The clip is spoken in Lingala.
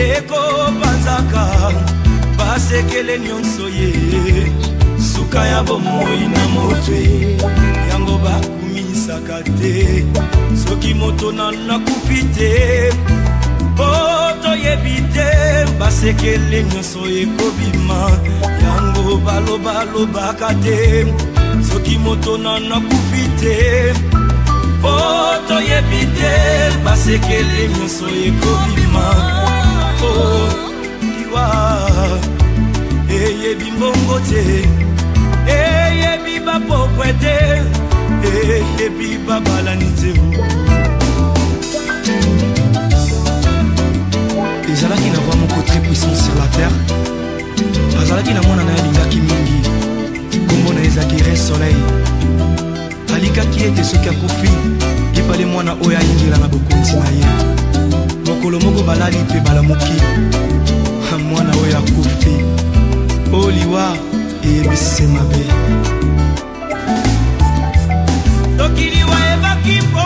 Ekopanzaka basekele nyonso ye suka ya bomoi na moto yango bakumisaka te soki moto na nakufi te po toyebi te basekele nyonso ekobima yango balobalobaka te soki moto na nakufi te po toyebi te basekele nyonso ekobima o liwa eyebi mbongo te eyebi bapokwe te eyebi babalani te. Ezalaki na roi moko très puissant sur la terre. Azalaki na mwana na ye alingaki mingi, nkombo na ye ezalaki Re Soleil. Alikaki ete soki akufi, yepale mwana oyo ayingela na bokonzi na ye. Mokolo moko balali mpe balamuki, mwana oyo akufi. O liwa eyebisi se mabe. Soki liwa ebaki mpo